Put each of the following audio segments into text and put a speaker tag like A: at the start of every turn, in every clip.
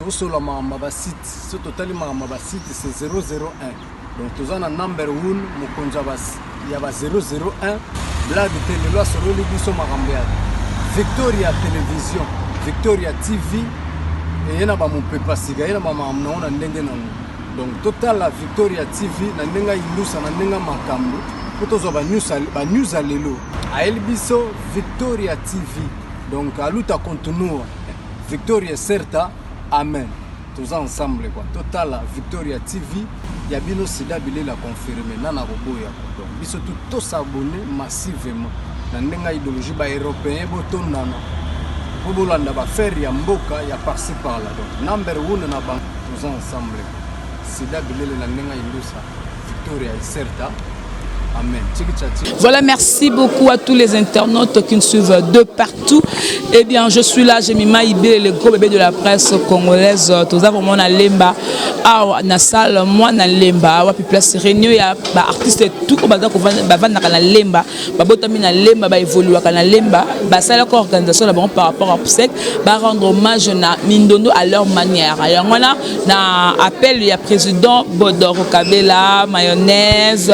A: Tokosolola makambo ya basite. So totali makambo ya basite, c'est 001. Donc toza na number 1, mokonzi ya ba 001. Blague te, lelo asololi biso makambo ya Victoria Television, Victoria TV, eye na bamopepa sika, ye na bamakambo nango na ndenge nango. Donc totala Victoria TV na ndenge ayindusa, na ndenge makambo, mpo tozwa banews ya lelo. Ayeli biso Victoria TV. Donc a luta continua, Victoria certa, amen. Toza ensemble quoi. Totala Victoria TV ya bino Sida Bilela confirmé nana koboya quoi. Donc biso tout tosabonner massivement na ndenge ya idéologie ba européen botondana po bolanda ba faire ya mboka ya par-ci par-là. Donc number 1 na bango, toza ensemble quoi. Sida Bilele na ndenge ya indusa, Victoria certa. Amen.
B: Voilà, merci beaucoup à tous les internautes qui nous suivent de partout. Eh bien, je suis là, j'ai mis Maïbé, le gros bébé de la presse congolaise. Tous vraiment na Lemba, ah, na salle, moi na Lemba, wapi place réunion ya ba artiste tout baza ko ba na Lemba, ba botami na Lemba, ba évoluer na Lemba, ba sala ko organisation na bango par rapport à obsèque, ba rendre hommage na Mindondo à leur manière. Yango wana na appel ya président Bodoro Kabela, mayonnaise,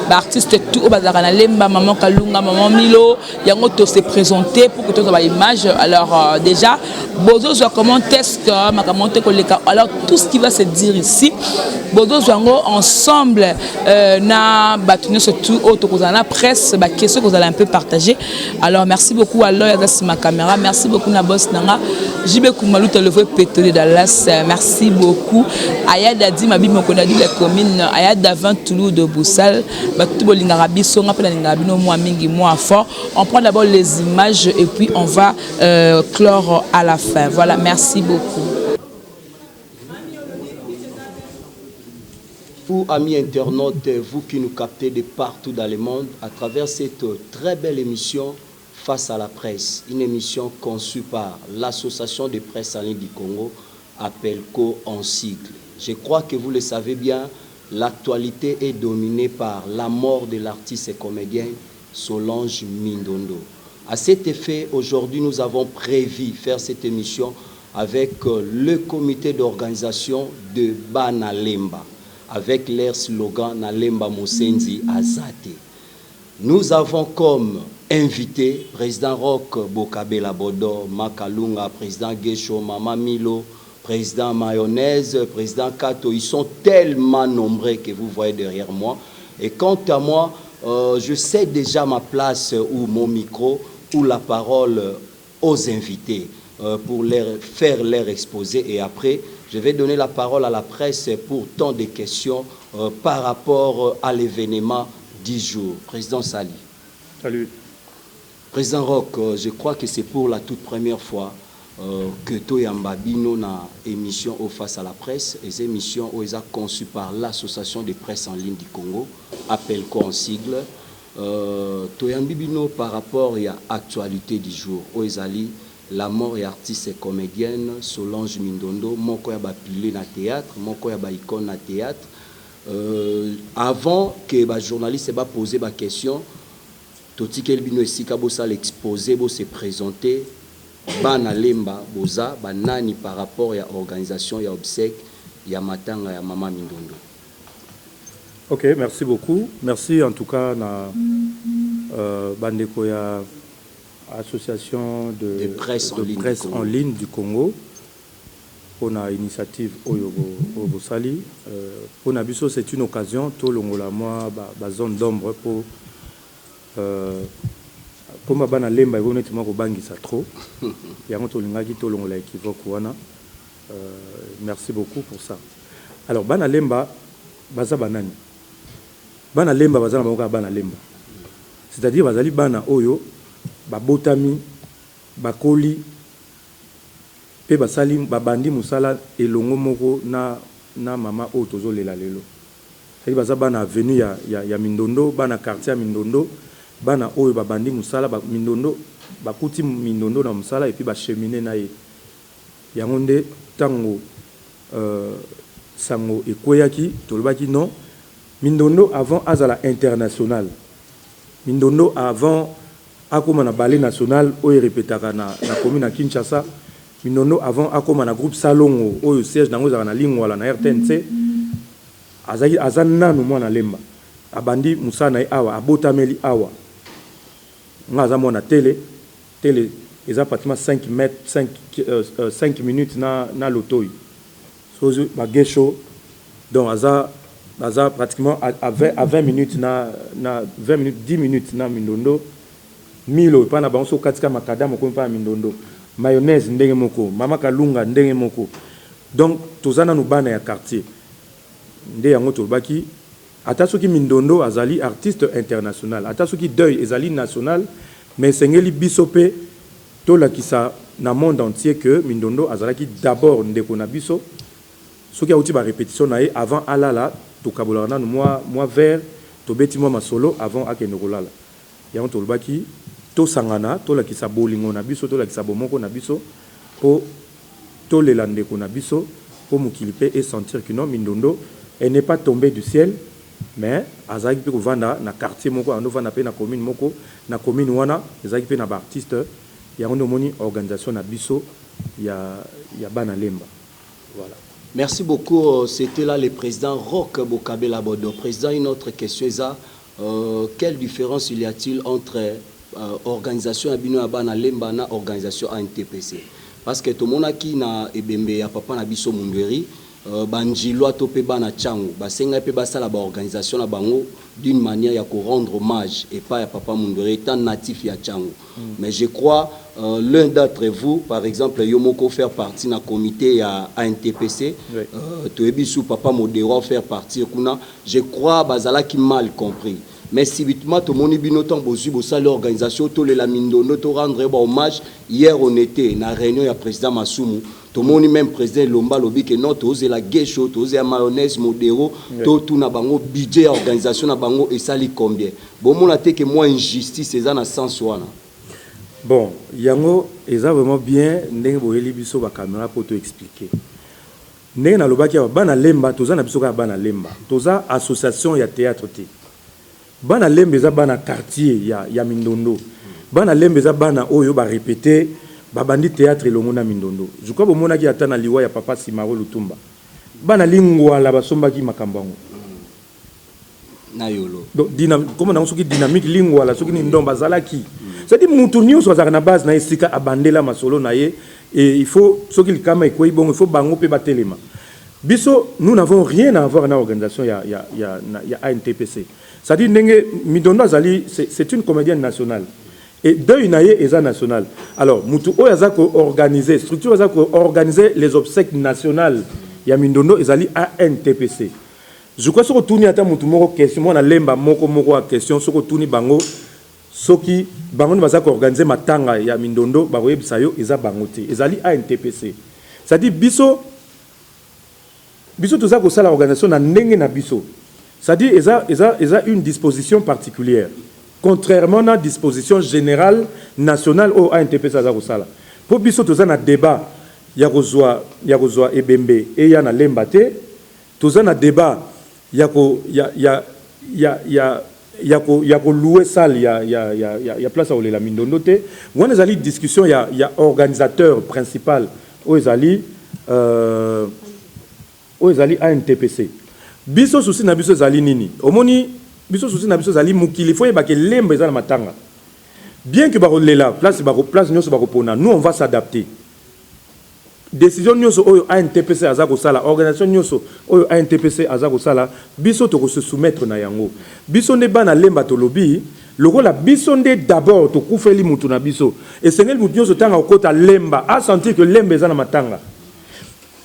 B: ba artiste tout oyo bazalaka na Lemba, maman Kalunga, maman Milo, yango to se présenter pour que tozwa ba image. Alors déjà bozozwa comment est-ce que makambo te koleka. Alors tout ce qui va se dire ici, bozozwa yango ensemble na bato nyonso tout oyo tokozala na presse, ba question kozala un peu partagé. Alors merci beaucoup à Loy aza nsima caméra, merci beaucoup na boss nanga JB Kumaluta, le vrai pétrolier Dallas, merci beaucoup Ayad Adi Mabi Mokonadi de la commune Ayad Davin Toulouse de Boussal. Bato bolingaka biso, nga mpe nalingaka bino mwa mingi, mwa fort. On prend d'abord les images et puis on va clore à la fin. Voilà, merci beaucoup.
C: Vous, amis internautes, vous qui nous captez de partout dans le monde, à travers cette très belle émission Face à la presse, une émission conçue par l'Association de presse en ligne du Congo, APELCO en sigle. Je crois que vous le savez bien, l'actualité est dominée par la mort de l'artiste et comédien Solange Mindondo. À cet effet, aujourd'hui, nous avons prévu faire cette émission avec le comité d'organisation de Banalemba, avec leur slogan Nalemba Mosenzi Azate. Nous avons comme invité président Rock Bokabela Bodo, Makalunga, président Gesho, Mama Milo, président Mayonnaise, président Kato. Ils sont tellement nombreux que vous voyez derrière moi. Et quant à moi, je sais déjà ma place ou mon micro ou la parole aux invités pour leur faire leur exposé. Et après, je vais donner la parole à la presse pour tant de questions par rapport à l'événement du jour. Président Sali.
D: Salut.
C: Président Rock, je crois que c'est pour la toute première fois que toyamba bino na émission au Face à la presse, les émissions où ils conçues par l'Association de presse en ligne du Congo, APELCO en sigle. Toyambi bino par rapport à l'actualité du jour. Oezali, la mort et artiste et comédienne Solange Mindondo, moko ya ba pilier na théâtre, moko ya ba icône na théâtre. Avant que ba journaliste ba poser ba question, totikeli bino esika bosala exposé, bose présenter bana Lemba boza banani par rapport ya organisation ya obsèque ya matanga ya mama Mindondo.
D: Ok, merci beaucoup. Merci en tout cas na bandeko ya association
C: de presse en
D: de
C: ligne
D: presse
C: du Congo.
D: En ligne du Congo mpona initiative oyo oyo bosali. Mpona biso, c'est une occasion tolongola mwa ba zone d'ombre po komba bana Lemba ekomi neti mwa kobangisa trop. Yango tolingaki tolongola équivoque wana. Merci beaucoup pour ça. Alors, bana Lemba baza banani? Bana Lemba baza na bango kaka bana Lemba, c'est-à-dire bazali bana oyo babotami, bakoli mpe basali, babandi mosala elongo moko na mama oyo tozolela lelo. C'est-à-dire baza bana avenue ya Mindondo, bana quartier ya Mindondo, bana oyo babandi mosala Mindondo, bakuti Mindondo na mosala et puis bachemine na ye. Yango nde ntango sango ekweyaki, tolobaki non, Mindondo avant azala international, Mindondo avant akóma na Ballet national oyo erepetaka na commune ya Kinshasa. Mindondo avant akóma na groupe Salongo oyo siège nango ezalaka na Lingwala na RTNC, azalaki, aza nanu mwana Lemba. Abandi mosala na ye awa, abotameli awa. Nga aza mwana Tele. Tele eza pratiquement 5 mètres, 5, 5 minutes na Lotoi. So bagesho, donc aza pratiquement à 20 minutes na 20 minutes, 10 minutes na Mindondo. Milo epai na bango, so okatika makadam, okomi mpa na Mindondo. Mayonnaise ndenge moko, Mama Kalunga ndenge moko. Donc toza nanu bana ya quartier. Nde yango tolobaki, ata soki Mindondo azali artiste international, ata soki deuil ezali national, mais esengeli biso mpe tolakisa na monde entier que Mindondo azalaki d'abord ndeko na biso. Soki auti barépétition na ye, avant alala, tokabolaka nanu mwa verre, tobeti mwa masolo avant akende kolala. Yango tolobaki tosangana, tolakisa bolingo na biso, tolakisa bomoko na biso mpo tolela ndeko na biso, mpo mokili mpe esentir que non, Mindondo, elle n'est pas tombée du ciel, mais azalaki mpe kovanda na quartier moko, andovanda mpe na commune moko. Na commune wana ezalaki mpe na baartiste. Yango nde omoni organisation na biso ya bana Lemba. Voilà.
C: Merci beaucoup. C'était là le président Roch Bokabela Bodo. Président, une autre question. Eza, quelle différence il y a-t-il entre organisation ya bino ya bana Lemba na organisation ANTPC? Parce que tomonaki na ebembe ya papa na biso Mundweri, banjilwa to mpe bana Tshangu basengai mpe basala baorganisation na bango d'une manière ya korendre hommage epai ya papa Mundweri étant natif ya Tshangu. Mais je crois l'un d'entre vous, par exemple yo moko, faire partie na comité ya ANTPC. Toyebi su papa Modero faire partie kuna. Je crois bazalaki mal compris, mais subitement tomoni bino ntango bozwi, bosali organisation tolela Mindondo, to rendre ba hommage. Hier on était na réunion ya président Masumu, tomoni même président Elomba alobi ke non, tozela Gesho, tozela Mayonnaise, Modero, totuna bango budget ya organisation na bango esali combien. Bomona te ke mwa injustice eza na sens wana?
D: Bon, yango eza vraiment bien ndenge boyeli biso bacaméra mpo toexpliquer. Ndenge nalobaki awa, bana Lemba toza na biso kaka bana Lemba, toza association ya théâtre te. Bana Lemba eza bana quartier ya Mindondo. Bana Lemba eza bana oyo barépété, babandi théâtre elongo na Mindondo. Je crois bomonaki ata na liwa ya papa Simaro Lutumba, bana Lingwala basombaki makambo yango.
C: Na Yolo.
D: Donc comment nango, soki Dynamique Lingwala, soki nini, donc bazalaki, c'est-à-dire mutu nyonso azalaka na base na ye, esika abandela masolo na ye. Et il faut, soki likama ekwei bongo, il faut bango mpe batelema. Biso, nous n'avons rien à voir na organisation ya ANTPC. C'est-à-dire ndenge Mindondo azali, c'est une comédienne nationale et deuil na ye eza national. Alors mutu oyo aza koorganiser structure, aza koorganiser les obsèques nationales ya Mindondo, ezali ANTPC. Je crois soki otuni ata mutu moko question, mwana Lemba moko moko ya question, soki otuni bango soki bango nde baza koorganiser matanga ya Mindondo, bakoyebisa yo eza bango te, ezali ANTPC. C'est-à-dire biso toza kosala organisation na ndenge na biso, c'est-à-dire eza une disposition particulière, contrairement na disposition générale nationale oyo ANTPC aza kosala. Mpo biso toza na débat ya kozwa ebembe eya na Lemba te. Toza na débat ya ko ya ya ya ya ya ko ya kolouer salle ya place ya kolela Mindondo te. Wana ezali discussion ya organisateur principal oyo ezali ANTPC. Biso, souci na biso ezali nini? Omoni, biso souci na biso ezali mokili fo yebaka Lemba eza na matanga. Bien que bakolela place, bako place nyonso bakopona, nous on va s'adapter. Décision nyonso oyo ANTPC aza kosala, organisation nyonso oyo ANTPC aza kosala, biso tokose soumettre na yango. Biso nde bana Lemba tolobi, lokola biso nde d'abord tokufeli mutu na biso, esengeli mutu nyonso ntango akokota Lemba asentir que Lemba eza na matanga.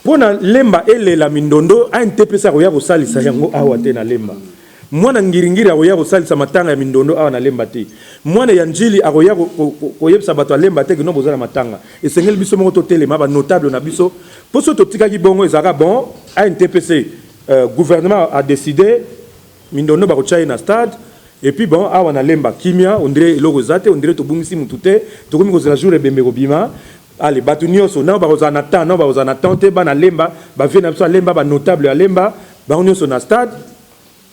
D: Mpo na Lemba elela Mindondo, ANTPC akoya kosalisa yango awa te na Lemba. Mwana Ngiringiri akoya kosalisa matanga ya Mindondo awa na Lemba te. Mwana ya Njili akoya koyebisa bato ya Lemba te kino boza na matanga. Esengeli biso moko totelema, banotable na biso. Mpo so totikaki bongo, ezalaka bon. ANTPC, gouvernement a décidé Mindondo bakotya ye na stade, et puis bon, awa na Lemba kimia, on dirait eloko eza te, on dirait tobungisi mutu te. Tokomi kozela jour ebembe kobima. Ale, bato nyonso nao bakozala na temps, nao bakozala na temps te. Bana Lemba, bavieux na biso ya Lemba, banotable ya Lemba, bango nyonso na stade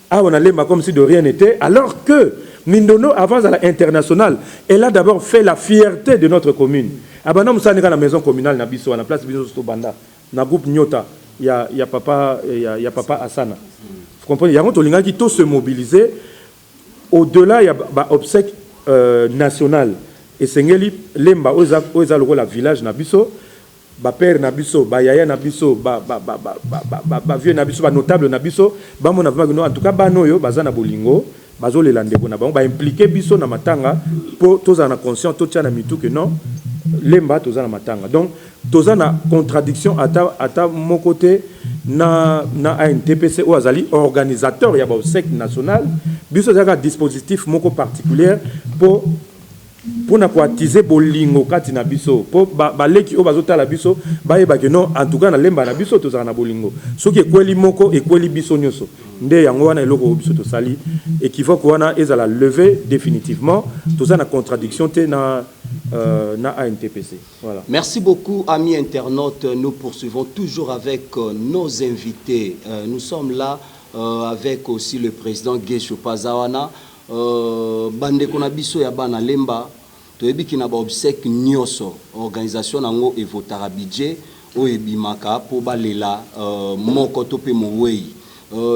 D: awa na Lemba, comme si de rien n'était, alors que Mindondo, avant azala international, elle a d'abord fait la fierté de notre commune. Abanda mosala ndeka na maison communale na biso wana, place biso tobanda na groupe Nyota ya papa Asana. Vous comprenez? Yango tolingaki to se mobiliser au-delà ya ba obsèque national. Esengeli Lemba oyo eza lokola village na biso, bapère na biso, bayaya na biso, bavieux na biso, banotable na biso, bamona vraiment no, en tout cas bana oyo baza na bolingo, bazolela ndeko na bango, baimpliquer biso na matanga mpo tozala na conscience, totia na mitu ke non, Lemba toza na matanga. Donc toza na contradiction ata moko te na ANTPC oyo azali organisateur ya baobsèque national. Biso ezalaka dispositif moko particulière mpo mpona koattiser bolingo kati na biso, mpo baleki oyo bazotala biso bayebake non, en tout cas na Lemba na biso tozala na bolingo. Soki ekweli moko, ekweli biso nyonso. Nde yango wana eloko oyo biso tosali, équivoque wana ezala levé définitivement. Toza na contradiction te na ANTPC. Voilà.
C: Merci beaucoup, amis internautes. Nous poursuivons toujours avec nos invités. Nous sommes là avec aussi le président Gesho Pazawana. Bandeko na biso ya bana Lemba, toyebi na baobsèque nyonso, organisation nango evotaka budget oyo ebimaka mpo balela moko to mpe mowei.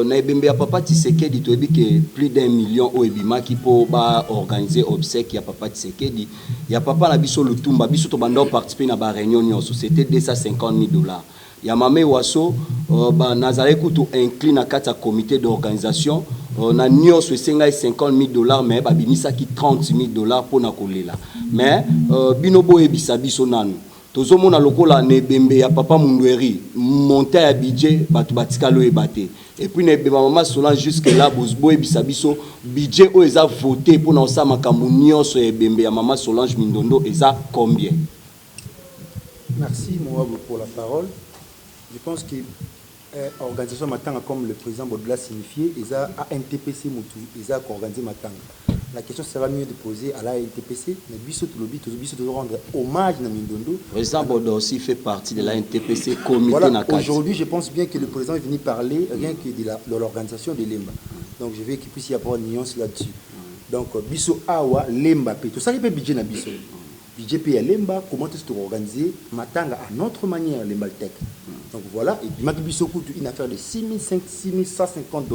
C: Na ebembe ya papa Tshisekedi, toyebi ke plus d'un million oyo ebimaki mpo baorganiser obsèque ya papa Tshisekedi. Ya papa na biso Lutumba, biso tobanda participer na baréunion nyonso, c'était 250 000 $. Ya mame Waso, nazalaki kutu inclus na kati ya comité d'organisation. Na nyonso esengai 50 000 $, mais babimisaki 30 000 $ mpona kolela. Mais bino boyebisa biso nanu, tozomona lokola na ebembe ya papa Mundweri, montant ya budget bato batikali oyeba te. Et puis na ebembe ya mama Solange, jusque là boyebisa biso budget oyo eza voté mpona kosala makambo nyonso ya ebembe ya mama Solange Mindondo eza combien?
E: Merci Moab pour la parole. Je pense que organisation matanga, comme le président Baudela signifié, eza ANTPC mutu eza organiser matanga. La question sera mieux de poser à la ANTPC, mais biso tolobi, biso rendre hommage na Mindondo.
C: Président Bodo aussi fait partie de la NTPC comité.
E: Voilà,
C: na kati.
E: Aujourd'hui, je pense bien que le président est venu parler rien que de l'organisation de Lemba. Donc je veux qu'il puisse y avoir une nuance là-dessus. Donc biso awa Lemba pe, tout ça il budget na biso. Budget pe ya Lemba, comment est-ce que organiser matanga à notre manière, Lemba Tech. Donc voilà, et puis biso coûte une affaire de 6150 $.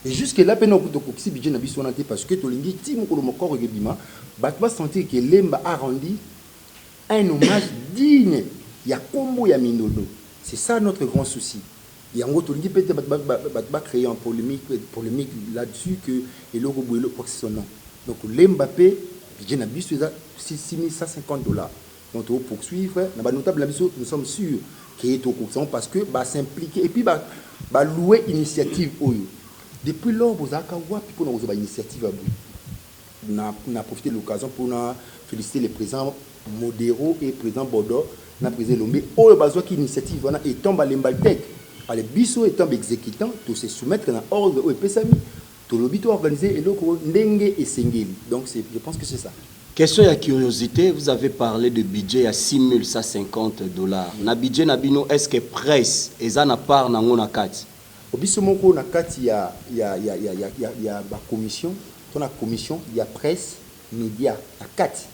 E: Et jusque là pe no tokokisi budget na biso wana te, parce que tolingi ti mokolo mokoro ekebima, bato basentir que Lemba a rendu un hommage digne ya kombo ya Mindondo. C'est ça notre grand souci. Yango tolingi peut-être bato bacréer en polémique là-dessus que eloko boye, eloko quoi que ce soit, non. Donc Lemba mpe budget na biso eza 6150 $. Donc tokopoursuivre na banotable na biso, nous sommes sûrs ke tokokisa parce que bas'impliquer et puis balouer initiative oyo. Depuis lors bozalaka wapi mpona kozwa bainitiative ya boye? Na profité de l'occasion mpona féliciter le président Modero et président Bodo na président Lombe oyo bazwaki initiative wana. Étant balemba tech ale, biso étant baexécutant, tose soumettre na ordre oyo epesami. Tolobi toorganiser eloko ndenge esengeli. Donc je pense que c'est ça.
C: Question ya curiosité, vous avez parlé de budget à 6150 $. Na budget na bino, est-ce que presse eza na part nango na kati?
E: Biso moko na kati ya bacommission to na commission ya presse média na kati.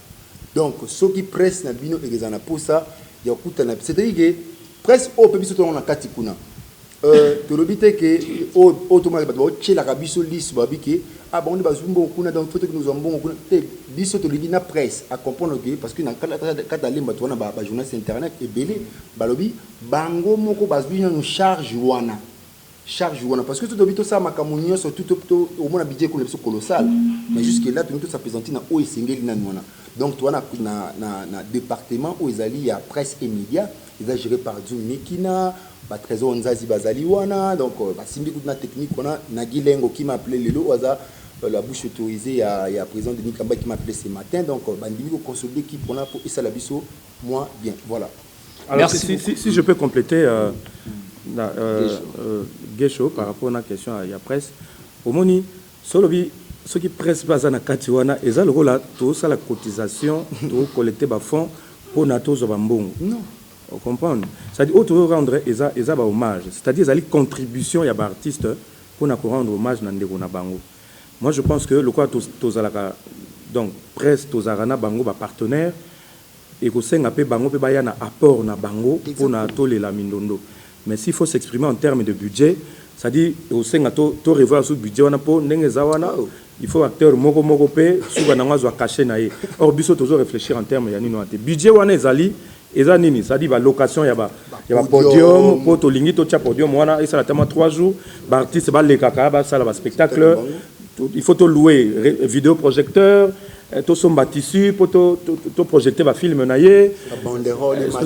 E: Donc soki presse na bino ekozala na posa ya kokutana, c'est-à-dire que presse oyo mpe biso tongo na kati kuna, tolobi te ke oyo tomonaka bato baotielaka biso liso, babi ke ah, bango nde bazwi mbongo kuna, donc faut toki nozwa mbongo kuna te. Biso tolingi na presse acomprendre ke parce que na kati ya Lemba to wana bajournaliste internet ebele balobi bango moko bazwi nano charge wana, parce que totobi tosala makambo nyonso omona budget ekolo biso colossal. Mais jusque là tolingi tosapesantir na oyo esengeli nanu wana. Donc toza na département oyo ezali ya presse et média, eza géré par Dum Mikina, batrésor Nzazi bazali wana. Donc basimbi kutu na technique wana na Gilengo qui m'a appelé lelo, oyo aza la bouche autorisée ya président Denis Kamba qui m'a appelé ce matin. Donc bandimi koconsolider équipe wana po esala biso moins bien. Voilà.
D: Alors, si je peux compléter Gesho par rapport à la question ya presse, omoni solobi soki presse baza na kati wana, eza lokola tosala cotisation, tocollecte bafonds mpona tozwa bambongo.
E: Non.
D: Comprendre, c'est-à-dire oyo tozorendre eza bahommage, c'est-à-dire ezali contribution ya baartiste mpona korendre hommage na ndeko na bango. Moi je pense que lokola tozalaka donc presse, tozalaka na bango bapartenaire, ekosenga mpe bango mpe baya na apport na bango mpona tolela Mindondo. Mais s'il faut s'exprimer en termes de budget, c'est-à-dire ekosenga to revoir su budget wana, mpo ndenge eza wana, il faut acteur moko moko mpe suka nango azwa cachet na ye. Or biso tozo réfléchir en termes ya nini wana te. Budget wana ezali eza nini? C'est-à-dire balocation ya bapodium, mpo tolingi totia podium wana esala tama 3 jours, baartiste balekaka, basala baspectacle. Il faut tolouer vidéoprojecteur, tosomba tissu mpo toprojecte bafilm na ye,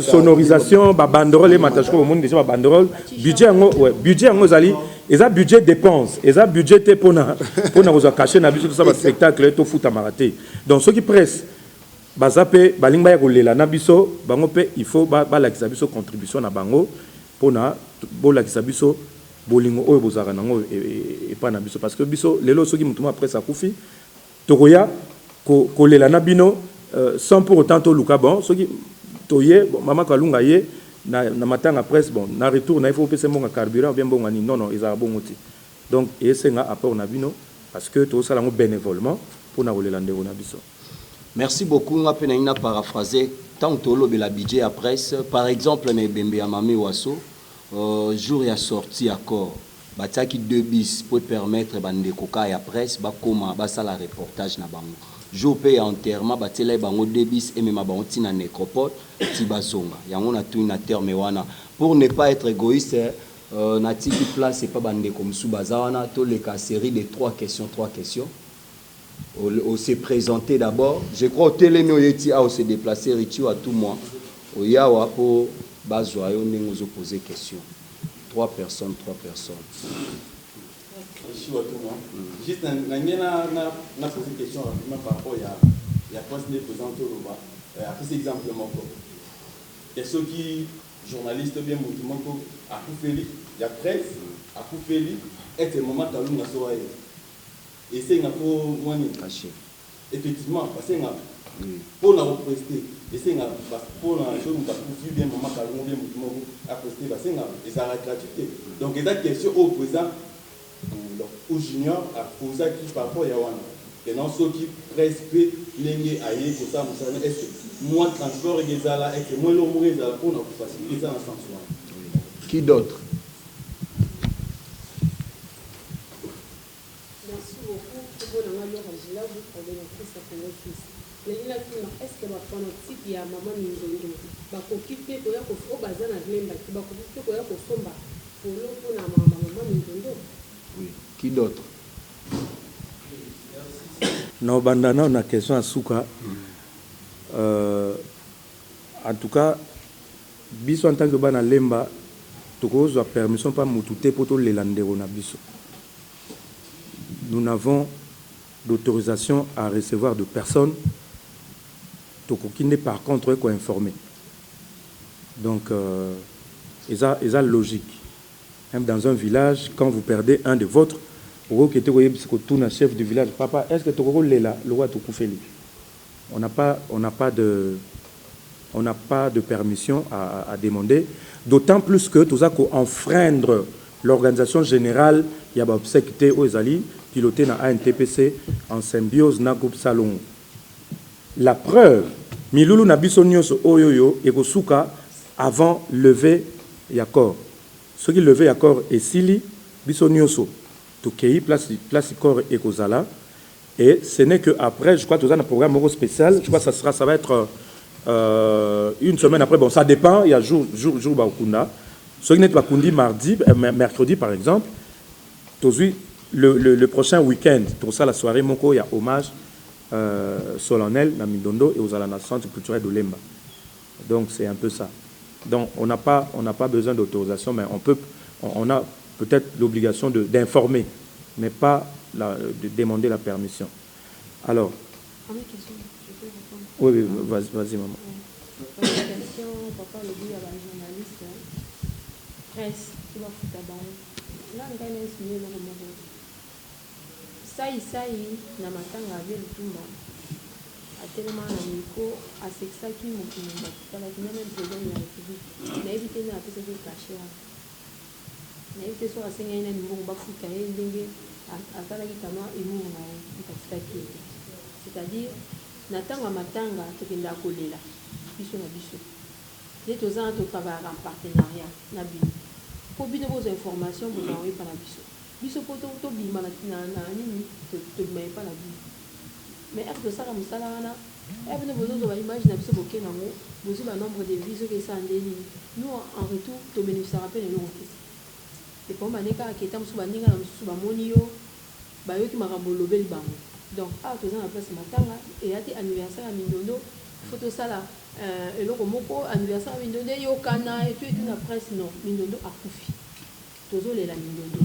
D: sonorisation, babanderole emata. Je crois omoni déjà babanderole. Budget yango, ouais, budget yango ezali eza budget dépense, eza budget te mpona kozwa cachet na biso, tosala baspectacle, tofutamaka te. Donc soki presse baza mpe balingi baya kolela na biso, bango mpe il faut balakisa biso contribution na bango mpona bolakisa biso bolingo oyo bozalaka nango epai na biso. Parce que biso lelo, soki motu moko presse akufi, tokoya kolela na bino sans pour autant toluka. Bon, soki toye, bon, mama Kalunga ye na matanga presse, bon, na retour na ye, faut opesa mbongo carburant, bien mbongo nini. Non, non, ezalaka bongo te. Donc esenga apport na bino, parce que tozosala yango bénévolement mpona kolela ndeko na biso.
C: Merci beaucoup. Nga mpe nalingi na paraphrase. Ntango tolobela budget ya presse, par exemple na ebembe ya Mami Waso, jour ya sortie ya corps, batiaki deux bus po permettre bandeko ka ya presse bakóma, basala reportage na bango. Jour mpe ya enterrement, batielai bango deux bus, emema bango ntina nécropole ti bazonga. Yango natuni na terme wana pour ne pas être égoïste. Natiki place epa bandeko mosusu baza wana. Toleka série de trois questions, trois questions. On s'est présenté d'abord, je crois. Otelemi, oyeti awa, ose déplacer ritu à tout mois, oyawa mpo bazwa yo ndenge ozopose question. Trois personnes, trois personnes.
F: Je suis à tout moi. Juste, na na poser question rapidement par rapport ya presse nde président toloba. Apesi exemple moko ya soki journaliste bien motu moko akufeli ya presse, akufeli ete mama Kalunga so aye, esenga mpo mwani
C: cachet.
F: Effectivement, basenga mpona koprester, esenga mpona soki moto akufi, bien mama Kalunga, bien motu moko aprester, basenga, ezalaka gratuité. Donc eza question oyo président donc ou junior aposaki par rapport ya wana maintenant, soki presse mpe ndenge aye kosala mosala, est ce que mwa transport ezala, est ce que mwa eloko moko ezala mpona kofaciliter? Eza na sens wana.
C: Qui d'autre?
G: Merci beaucoup. Kombo na nga Laura Gilabu, coordonnatrice ya Congo Fils. Nalingi natuna: est ce que bafanatike ya mama Mindondo bakoki mpe koya, oyo baza na Lemba te, bakoki mpe koya kosomba polo mpona mama Mindondo?
C: Oui, qui d'autre?
D: Na obanda nao na question ya suka. En tout cas, biso en tant que bana Lemba, tokozwa permission mpa motu te mpo tolela ndeko na biso. Nous n'avons d'autorisation à recevoir de personne. Tokoki nde par contre koinformer. Donc eza logique. Même dans un village, quand vous perdez un de vôtres, okoki te koyebisa, kotuna chef du village: "Papa, est ce que tokoki kolela lokola tokufeli?" On n'a pas de permission à demander, d'autant plus que toza ko-enfreindre l'organisation générale ya baobsèque te, oyo ezali piloté na ANTPC en symbiose na groupe Salongo. La preuve, milulu na biso nyonso oyo oyo ekosuka avant levée ya corps. Soki levée ya corps esili, biso nyonso tokei place corps ekozala. Et ce n'est que après, je crois, toza na programme moko spécial. Je crois que ça va être une semaine après. Bon, ça dépend, il y a jour bakunda. Soki neti bakundi mardi, mercredi par exemple, tozwi le prochain week-end, tosala soirée moko ya hommage solennel na Mindondo et ozala na centre culturel de Lemba. Donc c'est un peu ça. Donc on n'a pas besoin d'autorisation, mais on a peut-être l'obligation d'informer, mais pas de demander la permission. Alors
G: Première question, je peux répondre?
D: Oui, oui, vas-y, vas-y, maman.
G: Première question, papa alobi ya bajournaliste, presse to bafuta bango. Nga ngai na esimi eloko moko saisai na matanga avie Lutumba, atelemaka na micro, asekisaki mokili, bato talaki na même président de la République. Nayebi te nde apesaki cachet wana, nayebi te soki asengaki nani mbongo bafuta ye ndenge. Asalaki kama humour na ye moto atikaki ye te. C'est à dire na tango ya matanga tokendaka kolela biso na biso nde toza wana to travaillaka en partenariat na bino po bino bozwa information bozwa yango epa na biso biso po tobima na nini tobima epa na bino mais heure tosalaka mosala wana heure bino bozozwa ba image na biso boke nango bozwi ba nombre de vues soki esala nde nini nous en retour to beneficiaka pe na eloko te. Ekoma nde kaka ke tango mosusu baninga na mosusu bamoni yo, bayoki makambo olobeli bango. Donc awa toza na place ya matanga, eya te anniversaire ya Mindondo, il faut tosala eloko moko, anniversaire ya Mindondo eyokana et tout et tout na presse, non. Mindondo akufi. Tozolela Mindondo.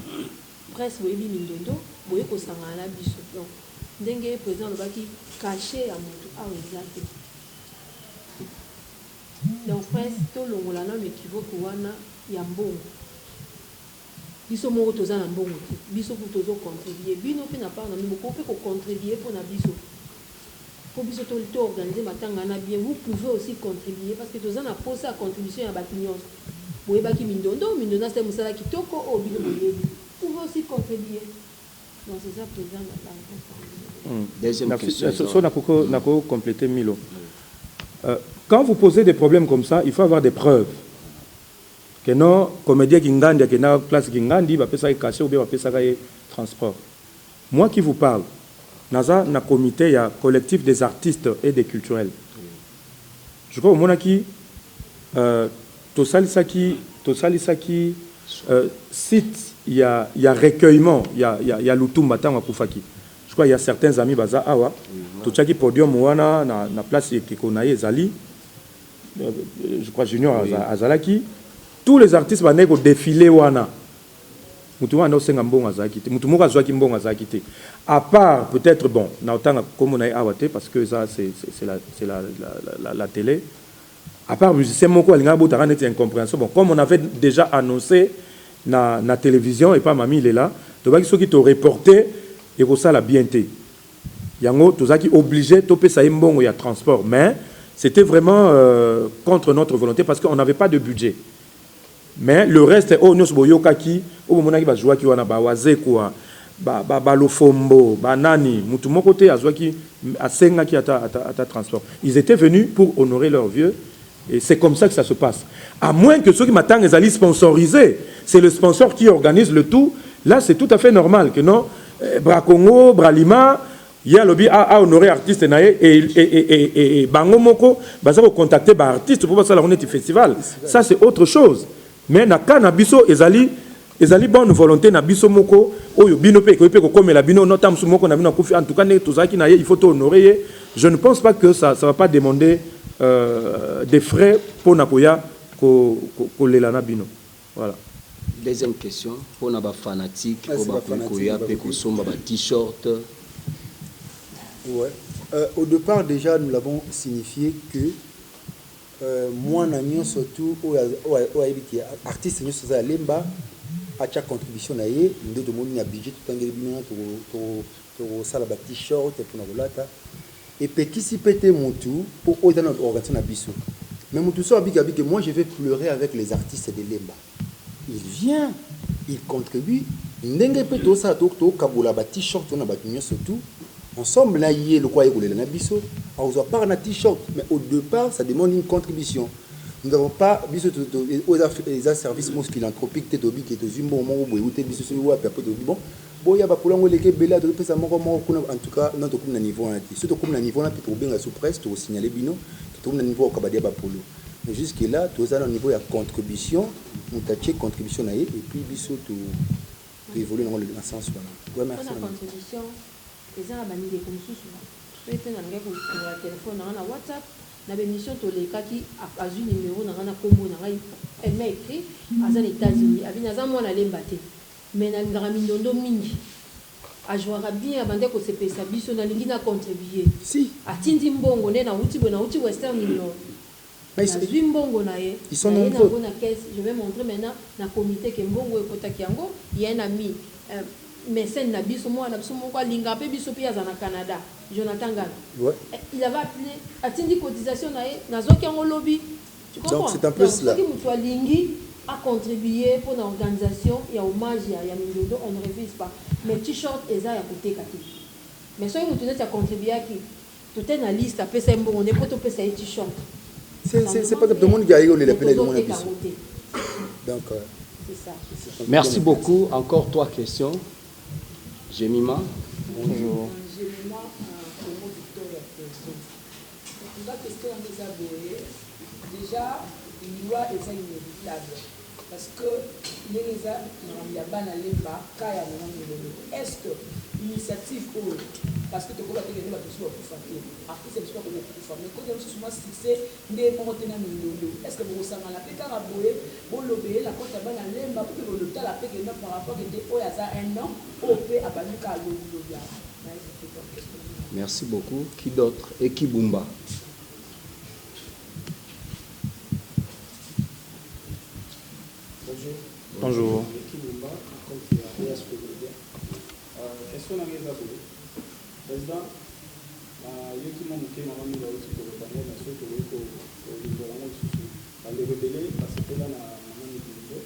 G: Presse boyebi Mindondo, boye kosangana na biso. Donc ndenge president alobaki, cachet ya mutu awa eza te. Donc prince tolongola nanu equivoque wana ya mbongo biso moko toza na mbongo te biso kutu tozo contribuer bino pe na part na bino bokoki pe ko contribuer pona biso po biso to to organiser matanga wana bien vous pouvez aussi contribuer parce que toza na posa ya contribution ya batu nionso boyebaki mindondo mindondo asali musala kitoko oyo bino boyebi vous pouvez aussi contribuer donc c'est ça president la reponse par
C: Deuxième
D: Merci.
C: question eza
D: So nako nako compléter Milo. Quand vous posez des problèmes comme ça, il faut avoir des preuves. Que non, comédien Kingandi akendaka classe Kingandi, bapesaka ye cachet ou bien bapesaka ye transport. Moi qui vous parle, naza na comité ya collectif des artistes et des culturels. Je crois omonaki euh, tosalisaki tosalisaki euh, site ya, ya recueillement ya, ya, ya Lutumba ntango akufaki. Je crois il y a certains amis baza awa totiaki podium wana na, na place ekeko na ye ezali je crois Junior oui. azalaki tous les artistes bandaki ko défiler wana mutu wana osenga mbongo azalaki te mutu moko azwaki mbongo azalaki te à part peut-être bon na otanga kombo na ye awa te parce que ça c'est c'est la c'est la, la, la, la télé à part musicien moko alingaka botaka neti incompréhension bon comme on avait déjà annoncé na, na télévision et pas mami lela tobaki soki to reporter ekosala bien te yango tozalaki obligé topesa ye mbongo ya transport mais c'était vraiment contre notre volonté parce qu'on n'avait pas de budget mais le reste oyo nyonso boyokaki oyo bomonaki bazwaki wana bawazekwa balofombo banani mutu moko te azwaki asengaki ata, ata, ata transport. Ils étaient venus pour honorer leur vieux et c'est comme ça que ça se passe, à moins que soki matanga ezali sponsorisé, c'est le sponsor qui organise le tout. Là, c'est tout à fait normal que non, Bracongo, Bralima, ye alobi a honorer artiste na ye et bango moko baza ko contacter ba artiste po basala yango neti festival. Ça, c'est autre chose. Mais na cas na biso ezali ezali bonne volonté na biso moko oyo bino pe ekoki pe kokomela bino nota mosusu moko na bino akufi, en tout cas ndenge tozalaki na ye, il faut to honorer ye. Je ne pense pas que ça ça va pas demander des frais pona koya ko kolela na bino. Voilà.
C: Deuxième question, pona ba fanatiques oyo bakoki koya pe kosomba ba t-shirt.
E: Ouais. Au depart déjà nous l'avons signifié que mwana nyonso tout oyo ayebi ke artiste nyonso aza ya Lemba atia contribution na ye nde tomoni na budget totangeli bino wana tokosala ba t-shirt mpona kolata epekisi pe te mutu po oyo eza na organisation na biso mais mutu so abiki abiki moi je vais pleurer avec les artistes de Lemba, il vient, il contribue ndenge pe tosala tokabola ba t-shirt wana bato nyonso tout ensemble na ye lokola ye kolela na biso akozwa part na t-shirt. Mais au départ, ça demande une contribution. Nous n'avons pas biso oyo eza service moko philanthropique te toyebi ke tozwi mbongo moko boye ute biso soki wapi apres toyebi bon boya bapola yango eleki ebele tozopesa moko moko kuna. En tout cas non, tokomi na niveau wana te. Soki tokomi na niveau wana mpe tokobenga sous presse, tokosignale bino tokomi na niveau ya kokaba dia bapolo. Mais jusque là toza na niveau ya contribution, moto atie contribution na ye et puis biso to évolue nango na sens wana. Ouais, merci.
G: Mpona contribution eza na bandeko mosusu soki mpe nalingaki kofungola telefone na ngai na WhatsApp na bémission tolekaki azwi numero na ngai na nkombo na ngai, elle m'a écrit, aza na États-Unis, abi naza mwana Lemba te mais nalingaka mindondo mingi, ajouaka bien, abandaki kosepelisa biso, nalingi na contribuer.
E: Si.
G: Atindi mbongo nde nauti boye, nauti Western Union, nazwi mbongo na ye
E: Ils sont
G: na ye
E: nombreux.
G: Nango na caisse. Je vais montrer maintenant na comité ke mbongo ekotaki yango ya un ami mécène na biso, mwana na biso moko alingaka mpe biso mpe aza na Canada, Jonathan Ngana. Il avait appelé, atindi cotisation na ye, nazwaki yango lobi. Tu comprends?
E: Donc, c'est un peu
G: Donc,
E: cela.
G: Soki moto alingi A contribuer pona organisation ya hommage ya ya Mindondo on ne refuse pas mais t-shirt eza ya koteka te mais soki mutu neti a contribuaki tote na liste apesa ye mbongo nde po topesa ye t-shirt.
E: C'est c'est c'est pas tout le monde qui a eu les peine de mon biso. Donc euh,
G: c'est ça.
C: Merci beaucoup. Encore trois questions. Jemima.
E: Bonjour.
B: Jemima, euh, Congo Victoria President. En tout cas, question eza boye. Dejà liwa eza inevitable parce que ndenge eza makambo ya bana lemba cas ya maman milolo est ce que initiative oyo parce que tokoba te kende bato mosusu bakufa te artiste mosusu akoki kokufa mais koza mosusu mwa succès nde moko te na mindondo est ce que bokosangana mpe kaka boye bolobele na kota bana lemba mpe bolotala mpe kenda par rapport kende oyo aza un an oyo mpe abandi kaka lobilobi awa.
C: Merci beaucoup. Qui d'autre? Et Kibumba.
H: Bonjour.
D: Bonjour.
H: Eki Bumba, compte ya PHP Media. Euh, question na ngai eza boye. Président, nayoki mwa moke mama mingi auti koloba ngo, mais soki tokoki kolimbola yango lisusu, bandeko ebele basepela na mama Mibindo.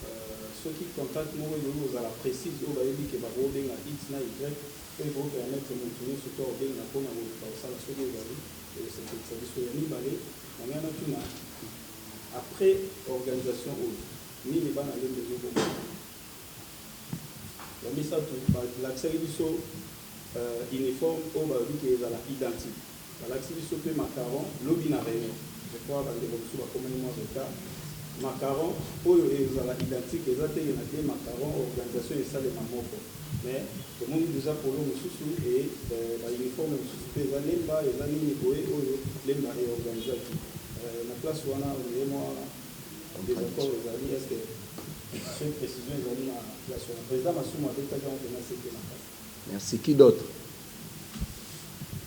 H: Euh, soki contact moko ekoki kozala précise oyo bayebi ke bakobenga X na Y, oyo ekoki permettre moto nyonso to akobenga mpona koluka kosala soki ezali ekosepelisa biso. Ya mibale, na ngai natuna après organisation oyo nini bana Lemba ezoboma? Ya misato, balakisaki biso uniforme oyo balobi ke ezala identique, balakisi biso pe macaron lobi na reunion, je crois ba ndeko mosusu bakomaki mwa retard, macaron oyo ezala identique eza te ke na deux macaron organisation esalema moko. Mais tomoni dejà polo mosusu et ba uniformes mosusu pe eza Lemba eza nini boye oyo Lemba e organisaki na place wana on dirait mwa desaccord ezali est ce que soki precision ezali na place wana president Masumu abetaki yango penza sete makasi.
C: Merci qui d'autre?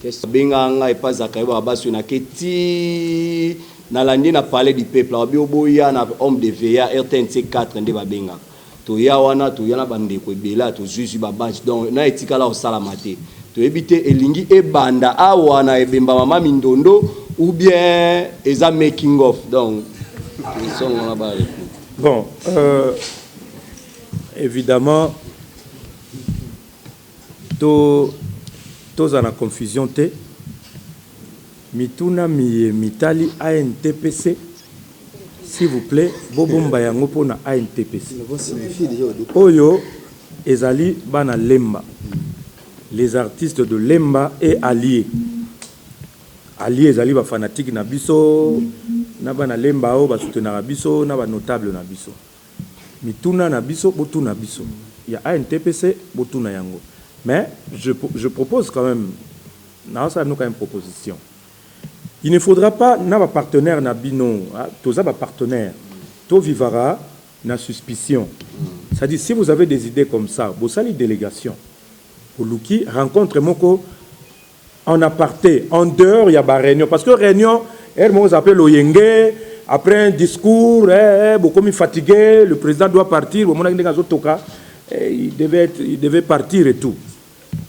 C: Question benga nga epa Zacharie Bababaswe na ke ti nalandi na palais du peuple alobi oboya na homme de veilla RTNC 4 nde babengaka toya wana toya na bandeko ebele tozui zui ba badge donc na etikala kosalama te toyebi te elingi ebanda awa na ebemba mama mindondo ou bien eza making of donc question wana ba
D: bon euh, évidemment To tozala na confusion te, mituna miye mitali ANTPC, s'il vous plait bobomba yango mpo na ANTPC. Oyo ezali bana Lemba, les artistes de Lemba et allies. Allies ezali ba fanatiques na biso na bana Lemba oyo ba soutenaka biso na ba notables na biso. Mituna na biso botuna biso ya ANTPC botuna yango mais je je propose quand meme naosala bino quand meme proposition il ne faudra pas na ba partenaires na bino toza ba partenaires to vivaka na suspicion c'est à dire si vous avez des idees comme ça bosali delegation boluki rencontre moko en aparte en dehors ya ba reunion parce que reunion heure moko eza pe loyenge après un discours eh, eh, bokomi fatigué le président doit partir bomonaki ndenge azotoka eh, il devait être, il devait partir et tout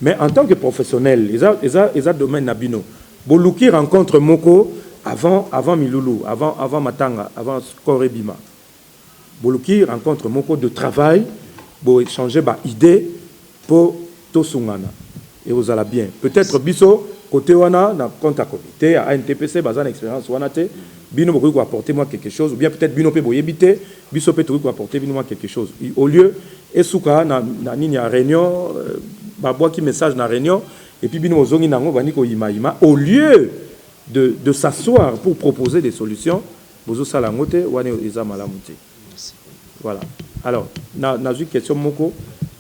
D: mais en tant que professionnel eza, eza, eza domaine na bino boluki rencontre moko avant, avant milulu avant, avant matanga avant score ebima Boluki rencontre moko de travail bo echanger ba idees po tosungana ekozala bien. Peut etre biso cote wana na compte ya comite ya ANTPC baza na experience wana te bino bokoki ko apporter mua quelque chose ou bien peut etre bino pe boyebi te biso pe tokoki ko apporter bino mua quelque chose au lieu esuka na na nini ya reunion babwaki message na reunion et puis bino bozongi nango bobandi koyima yima au lieu de de s'asseoir pour proposer des solutions. Bozo sala yango te wana eza malamu te voilà alors na nazui question moko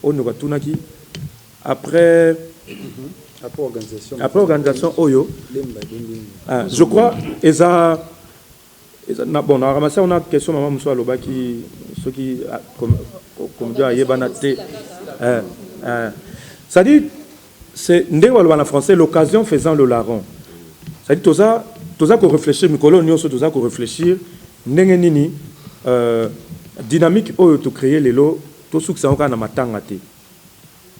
D: oyo ndeko atunaki après
E: après organisation
D: après organisation oyo ah, je crois eza eza na bon na ramasse on a question maman mosusu alobaki soki ah, comédien ayebana te eh, eh. c'est-à-dire c'est ndenge baloba na français l'occasion faisant le larron c'est-à-dire toza toza ko réfléchir mikolo nyonso toza ko réfléchir ndenge nini euh, dynamique oyo to créer lelo tosukisa yango kaka na matanga te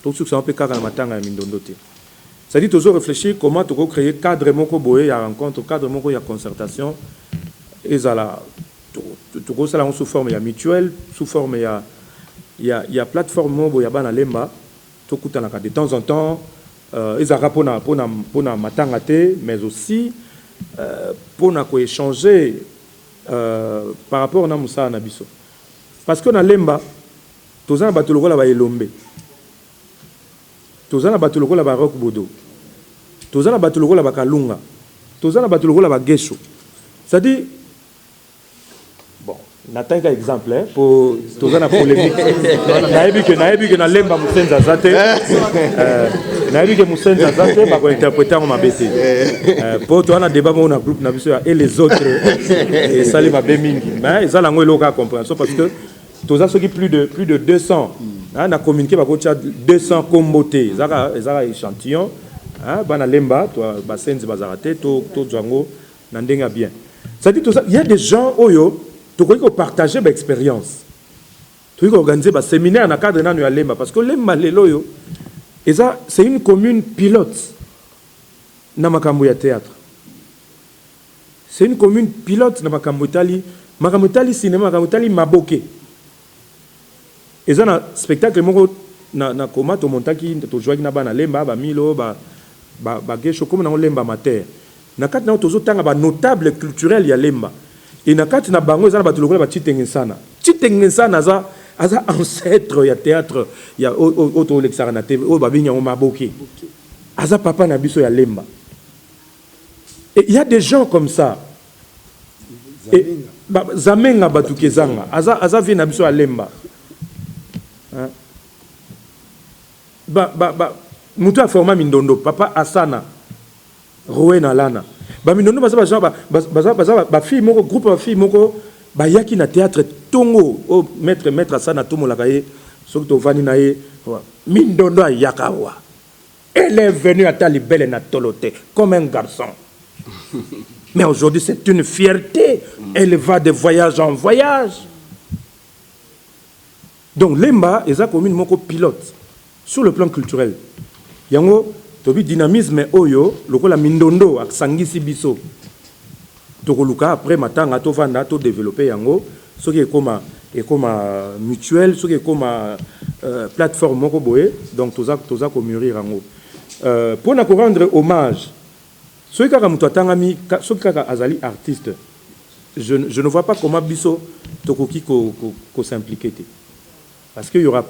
D: tosukisa yango mpe kaka na matanga ya mindondo te c'est-à-dire tozo réfléchir comment toko créer cadre moko boye ya rencontre cadre moko ya concertation ezala Tokosala yango sous forme ya mutuelle, sous forme ya ya ya plateforme moko boye ya bana Lemba. Tokutanaka de temps en temps, ezalaka pona pona pona matanga te, mais aussi pona ko echanger par rapport na mosala na biso. Parce que na Lemba toza na bato lokola ba Elombe, toza na bato lokola ba Rock Bodo, toza na bato lokola ba Kalunga, toza na bato lokola ba Gesho. C'est-à-dire, bon, natangi ka exemple hein, po toza na polémique. Nayebi ke nayebi ke na Lemba Musenzi aza te. Nayebi ke Musenzi aza te, bako interpréter yango mabe te. Po toza na débat moko na groupe na biso ya et les autres esali mabe mingi. Mais ezala yango eloko ya compréhension parce que toza soki plus de 200, hein, na communiqué bakotia 200 kombo te, ezaka ezaka échantillon, hein, bana Lemba to basenzi bazalaka te, to tozwa yango na ndenge ya bien. C'est-à-dire toza, il y a des gens oyo tokoki kopartager ba expérience, tokoki koorganiser ba séminaire na cadre nano ya Lemba, parce que Lemba lelo oyo eza, c'est une commune pilote na makambo ya théâtre, c'est une commune pilote na makambo etali cinéma, makambo etali maboke. Eza na spectacle moko na koma tomontaki, tozwaki na bana Lemba, bamilo, bagesho, ba, komi nango Lemba Mater. Na kati nango tozotanga banotable culturel ya Lemba, e na kati na bango eza na bato lokola bacitenge nsana. Citenge nsana aza ancêtre ya théâtre ya oyo tolekisaka na TV, oyo babengi yango maboke. Aza papa na biso ya Lemba. Et il y a des gens comme ça. Et, ba, Zamenga Batukezanga, aza vie na biso ya Lemba. Hein? Ba, mutu aforma Mindondo, papa Asana, Rowena Lana. Ba Mindondo baza ba baza baza ba fille moko, groupe ba fille moko bayaki na théâtre tongo o maître Asana tomolaka ye soki tovandi na ye Mindondo ayaka wa. Elle est venue ata libele na tolo te, comme un garçon. Mais aujourd'hui, c'est une fierté. Elle va de voyage en voyage. Donc, Lemba est commune moko pilote sur le plan culturel. Yango, tobi dynamisme oyo, lokola Mindondo, asangisi biso. Tokoluka après matanga, tovanda, to développer yango, soki ekoma ekoma mutuelle, soki ekoma plateforme moko boye, donc toza toza komûrir yango. Mpona korendre hommage, soki kaka moto atangami, soki kaka azali artiste, je ne vois pas comment biso tokoki kos'impliquer te, parce que il y aura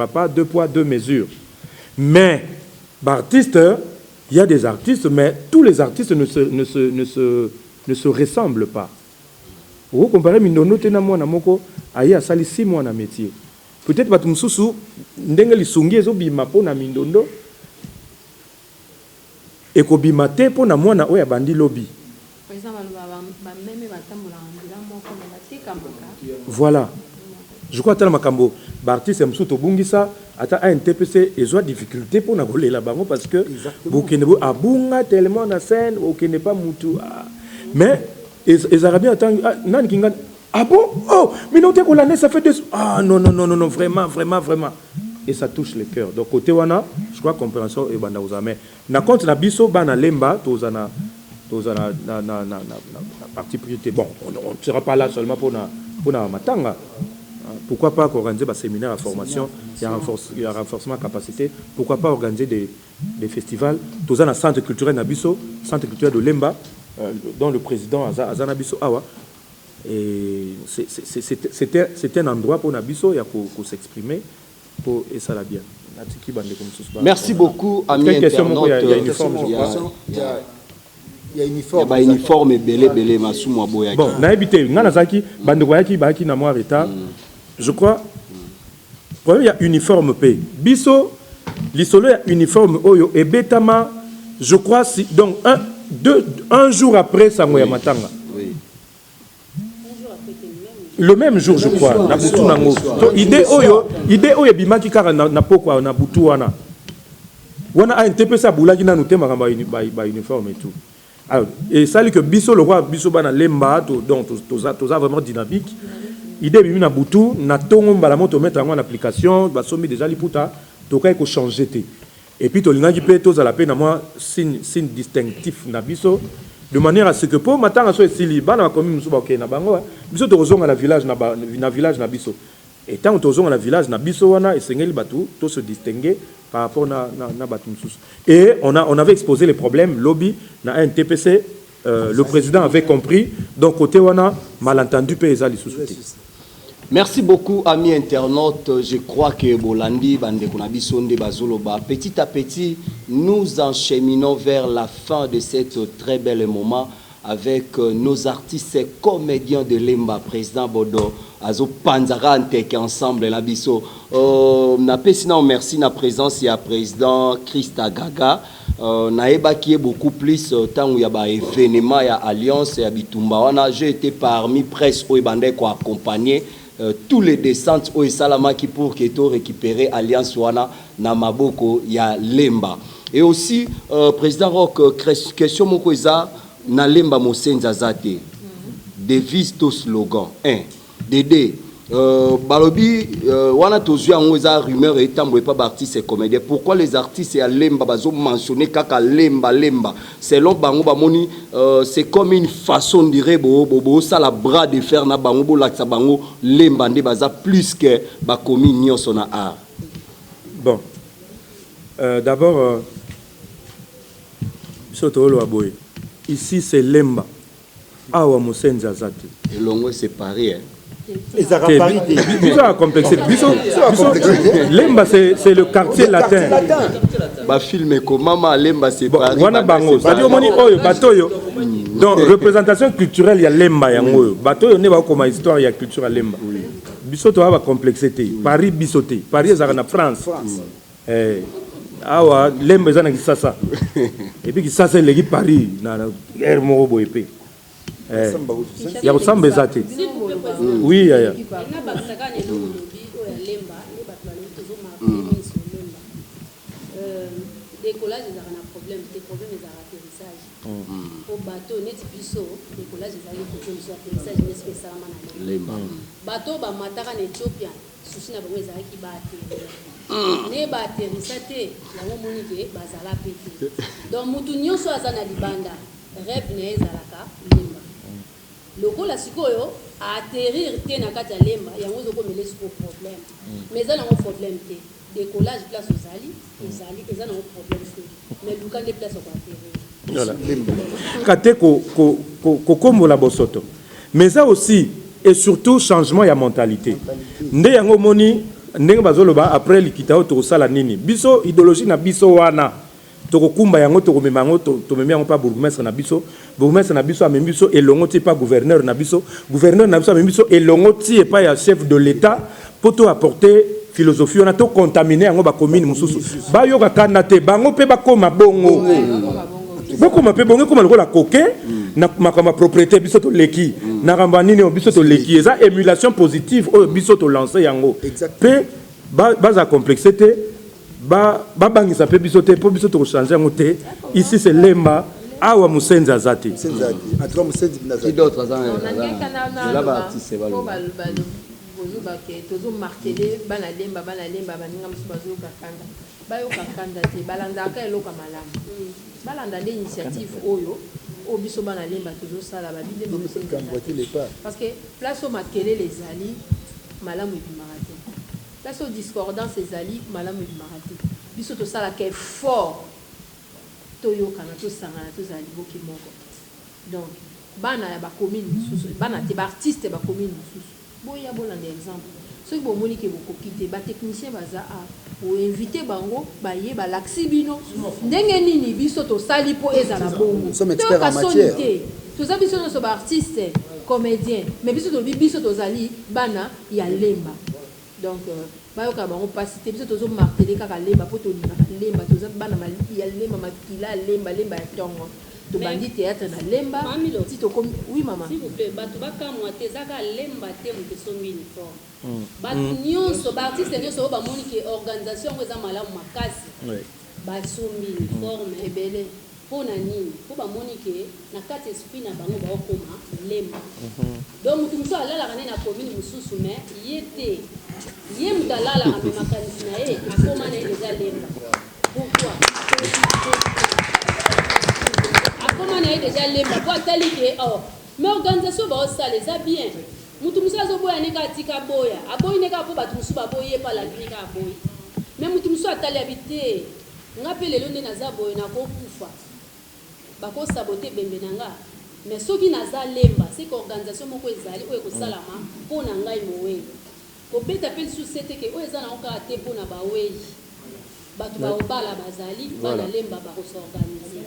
D: pas deux poids deux mesures. Mais baartiste, il y a des artistes, mais tous les artistes ne se ressemblent pas. Okocomparer Mindondo te na mwana moko aye asali 6 mois na métier. Peut-être bato mosusu, ndenge lisungi ezobima mpo na Mindondo, ekobima te mpo na mwana oyo abandi lobi.
G: Président, baloba bameme batambolaka nzela moko me batekamaka.
D: Voilà, je crois, atala makambo baartiste mosusu tobungisa, ata ANTPC ezwa difficulté mpona kolela bango, parce que bokende bo abunga tellement na scène, okende pa mutu, ah. Mais ezalaka bien atangi, ah, nani kingani, ah bon, oh, mais non te kolanda, ça fait deux, ah non non non non non, vraiment vraiment vraiment, et ça touche le cœur. Donc côté wana, je crois, compréhension ebanda kozala. Mais na compte na biso bana Lemba, toza na parti pris te. Bon, on ne sera pas là seulement pour na matanga. Pourquoi pas organiser des séminaires à formation, il y a renforcement de capacité. Pourquoi pas organiser des festivals. Tout ça dans le centre culturel na biso, centre culturel de Lemba, dont le président aza na biso awa. Et c'était un endroit pour na biso, il y a pour s'exprimer, pour et ça l'a bien.
C: Merci beaucoup, amis
D: internautes. Il y a uniforme, je crois.
E: Il y a uniforme.
C: Ba uniforme ebele ebele, masumu aboyaki.
D: Bon, nayebi te, nga nazalaki, bandeko bayaki bayaki na mwa retard. Je crois problème ya uniforme mpe biso, lisolo ya uniforme oyo ebetama, je crois, si, donc un, deux, un jour après sango ya matanga. Le même jour, je crois, na butu nango. To idée oyo ebimaki kaka na pokwa, na butu wana wana ANTPC abulaki nanu te makambo ya ba uniforme et tout. Alors esali que biso, lokwa biso bana Lemba to, donc toza vraiment dynamique. Idée ebimi na butu, na ntongo mbala mo tomettre yango en application. Basombi déjà liputa, tokaki kochanger te. Et puis tolingaki mpe tozala mpe na mwa signe distinctif na biso. De manière à ce que po matanga so esili, bana bakomi mosusu bakokende na bango, biso tokozonga na village na, ba, na village na biso. Et ntango tozonga na village na biso wana, esengeli bato to se distinguer par rapport na bato mosusu. Et on avait exposé les problèmes lobi na NTPC, le président avait compris. Donc côté wana, malentendu mpe eza lisusu te.
C: Merci beaucoup, amis internautes. Je crois que Bolandi, bandeko na biso nde bazoloba. Petit à petit, nous encheminons vers la fin de cette très belle moment avec nos artistes et comédiens de Lemba, président Bodo, azo panzara nteke ensemble na biso. Napesi na merci na présence ya président Christa Gaga. Nayebaki ye beaucoup plus ntango ya baévénement ya alliance ya bitumba wana. J'ai été parmi presse oyo ebandaki koaccompagner tous les descentes oyo esalamaki pour que to récupérer alliance wana na maboko ya Lemba. Et aussi président Rock, question moko eza na Lemba: mosenzi aza te, devise to slogan 1 dd balobi wana tozwi yango, eza rumeur etambo epa baartiste et comédien. Pourquoi les artistes ya Lemba bazomentionne kaka Lemba, Lemba? Selon bango, bamoni c'est comme une façon dire bosala bras de fer na bango, bolakisa bango Lemba nde baza plus que bakomi nyonso na art.
D: Bon, d'abord biso tooloba boye: ici c'est Lemba, awa mosenzi aza te.
C: Elongo séparé, hein?
E: Ezalaka Paris te.
D: Biso ya complexe, biso Lemba, c'est le quartier latin.
C: Bafilm ekomama Lemba séparé.
D: Wana bango, c'est-à-dire omoni oyo bato oyo, donc représentation culturelle ya Lemba yango oyo, bato oyo nde bakokoma histoire ya culture ya Lemba. Biso toya bacomplexe te. Paris biso te, Paris ezalaka na France. Awa Lemba eza na Kisasa, et puis Kisasa eleki Paris na aire moko boye mpe ya kosamba eza te. Oui, yaya.
G: Nabakisaka na eloko olobi oyo ya Lemba, nde bato balobi tozomarquer mingi sur Lemba. Décollage ezalaka na problème te, problème ezalaka atterrissage. Po bato neti biso, décollage ezalaki kote mosusu, atterrissage nde soki esalama na
C: Lemba.
G: Bato oyo bamataka na Ethiopia, susi na bango ezalaki baatterrir nde baatterrisa te. Yango omoni ke bazala pe te. Donc mutu nyonso aza na libanda, rêve na ye ezalaka Lemba. Lokola sikoyo aatterrir te na kati ya Lemba, yango ezokomela sikoyo problème. Mais eza nango problème te. Décollage, place ozali, ozali, eza nango problème te, mais luka nde place okoatterrir.
D: Voilà. Ka te kokombola bosoto, mais eza aussi et surtout changement ya mentalité. Nde yango omoni ndenge bazoloba après likita oyo tokosala nini. Biso idéologie na biso wana, tokokumba yango, tokomema yango, tomemi yango mpa bourgmestre na biso. Bourgmestre na biso amemi biso elongo ti epa gouverneur na biso. Gouverneur na biso amemi biso elongo ti epai ya chef de l'État, mpo to apporter philosophie wana, tocontamine yango. Bacommune mosusu bayoka kanda te, bango mpe bakóma bongo, bokóma mpe bongo, ekóma lokola koke na makambo ya propriété. Biso toleki na makambo ya nini oyo biso toleki, eza émulation positive oyo biso tolance yango. Mpe bazala complexe te, babangisa mpe biso te, mpo biso tokochange yango te. Ici c'est Lemba, awa mosenzi aza te.
C: Qui d'autre aza na baartiste baloba?
I: Bozobake tozomarteler bana Lemba, bana Lemba, baninga mosusu bazoyoka kanda. Bayoka kanda te, balandaka eloko ya malamu, balanda nde initiative oyo biso bana Lemba tozosala. Babilemba, parce que place oyo makelele ezali, malamu ebimaka te. Place oyo discordance ezali, malamu ebimaka te. Biso tosalaka effort toyokana, tosangana, tozala liboki moko. Donc bana ya bacommune mosusu, bana te, baartiste bacommune mosusu, boya bolanda exemple. Soki bomoni ke bokoki te, batechnicien baza a oinvite bango, baye balakisi bino ndenge nini biso tosali mpo ezala bongo. Toyoka soni te, toza biso nyonso baartiste comédien, mais biso tolobi biso tozali bana ya Lemba. Donc bayoka bango mpasi te. Biso tozomarteler kaka Lemba mpo tolingaka Lemba, toza bana ya Lemba, makila ya Lemba, Lemba ya ntongo. Tobandi théâtre na Lemba ti tokomi. Oui, mama.
G: S'il vous plaît, bato bakamwa te, eza kaka Lemba te moto esombi uniforme. Bato nyonso, baartiste nyonso oyo bamoni ke organisation yango eza malamu makasi, basombi uniforme.
I: Ebele.
G: Mpo na nini? Mpo bamoni ke na kati esprit na bango baokoma Lemba. Donc motu mosusu alalaka nde na commune mosusu, mais ye te, ye moto alalaka, mais makanisi na ye akoma na ye deja Lemba. Pourquoi akoma na ye deja? aya Lemba po atali ke oh mais organisation baosala eza bien. Mutu mosusu azoboya ne kaka tika aboya. Aboyi ne kaka po batu mosusu baboyi ye pe alandi ne kaka aboyi. Mais mutu mosusu atali abi te nga pe lelo nde naza boye nako kufa. Bako saboter ebembe na nga mais soki naza Lemba ce que organisation moko ezali oyo ekosalama po na ngai moweyi. Kobeta pe lisusu sete ke oyo eza nango kaka te po na baweyi. Batu bakobala bazali, bana Lemba bako s'organiser.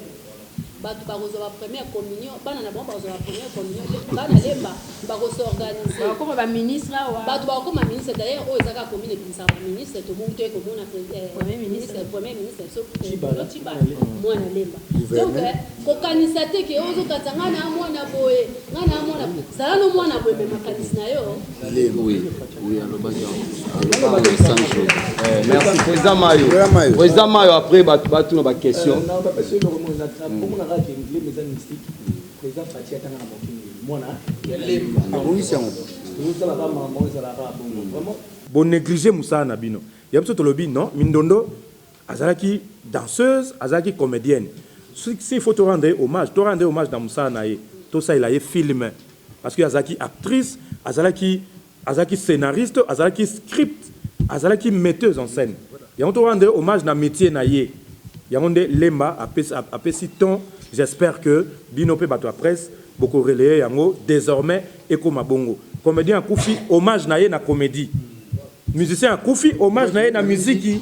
G: Batu bakozwa ba première communion, bana na bango bakozwa ba première communion, bana Lemba bako s'organiser.
I: Bakokoma ba ministres awa.
G: Batu bakokoma ministre, d'ailleurs oyo eza kaka commune ebimisaka ba ministres, tomoni toye komona ministre, premier ministre na biso Bruno Tshibala, mwana Lemba. Donc kokanisa te ke ozo kanisa nga na mwana boye, nga na mwana, zala no mwana boye mais makanisi na yo
C: Oui, oui, alobaki alobaki 5 jours. Eh, merci président Mayo. Président Mayo après bato batuna ba question.
J: Na bapesi yo eloko moko eza komona kaka ke Lemba eza mystique. Président Fatshi atanga na mokili mwana ya Lemba.
E: Abongisi yango.
J: Tozosala kaka makambo oyo ezalaka kaka bongo. Vraiment.
D: Bo negliger musala na bino. Ya biso tolobi non Mindondo azalaki danseuse, azalaki comedienne. Si il faut to rendre ye hommage, to rendre ye hommage na musala na ye. Tosalela ye film parce que azalaki actrice, azalaki azalaki scenariste, azalaki script, azalaki metteuse en scène. Yango to rendre ye hommage na metier na ye. Yango nde Lemba apesi apesi ton, j'espère que bino pe bato ya presse boko relayer yango desormais ekoma bongo. Comedien akufi, hommage na ye na comedie. Musicien akufi, hommage na ye na miziki.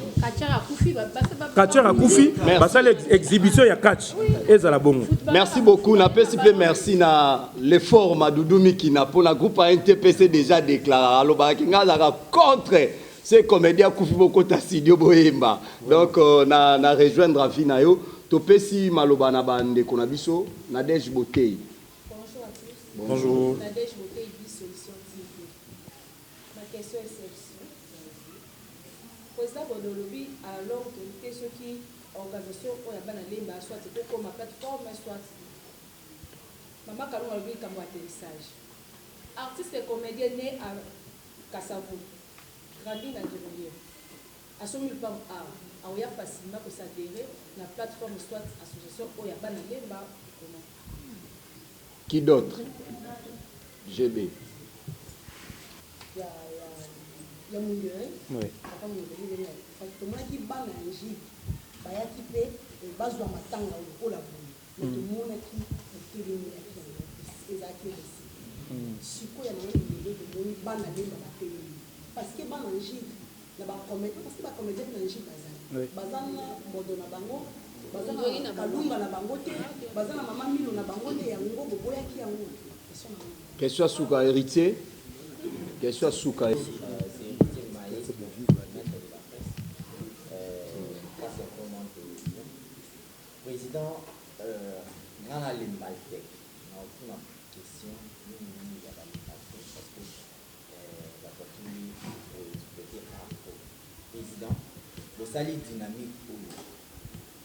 D: Catcheur akufi, basali exhibition ya catch. Ezala bongo.
C: Merci beaucoup. Napesi pe merci na l'effort Madoudou Mikina pour la groupe ANTPC déjà déclaré. Alobaka ki nga azalaka contre ce comédien akufi bokota studio boyemba. Donc euh, na, na rejoindre avis na yo. Topesi maloba na ba ndeko na biso Nadège Botei.
K: Bonjour à tous.
D: Bonjour.
K: Nadège Botei, Solution TV. Ma question est celle-ci. President Bodo olobi alors toyebi te soki organisation oyo ya bana Lemba soit ekokoma plateforme soit Mama Kalunga alobi likambo ya atterrissage. Artiste et comedien ne à Kasavubu, grandi na Ndjololien. Asombi lupango awa, akoya facilement ko s'adherer na plateforme soit association oyo ya bana Lemba ou comment?
C: Qui d'autre? GB.
L: Ya ya ya Mundele,
D: Oui.
L: papa Mundele ndenge akufaki tomonaki bana ya Njili bayaki pe bazwa matanga lokola boye mais tomonaki botelemelaki yango ezalaki risque. Sikoyo ya mama Mindele tomoni bana Lemba batelemi parce que bana Njili na ba comedien parce que ba comedien pe na Njili bazali baza na bodo na bango baza na kalunga na bango te baza na mama milo na bango te yango boboyaki yango question na nga.
C: Question ya suka heritier question ya suka.
M: C'est Heritier Maye, maitre de la presse. Grâce ya vraiment télévision. Président, nga na lemba te. Na otuna question mingi mingi ya ba lemba te parce que bato batuni expliquer rare trop. Président, bosali dynamique oyo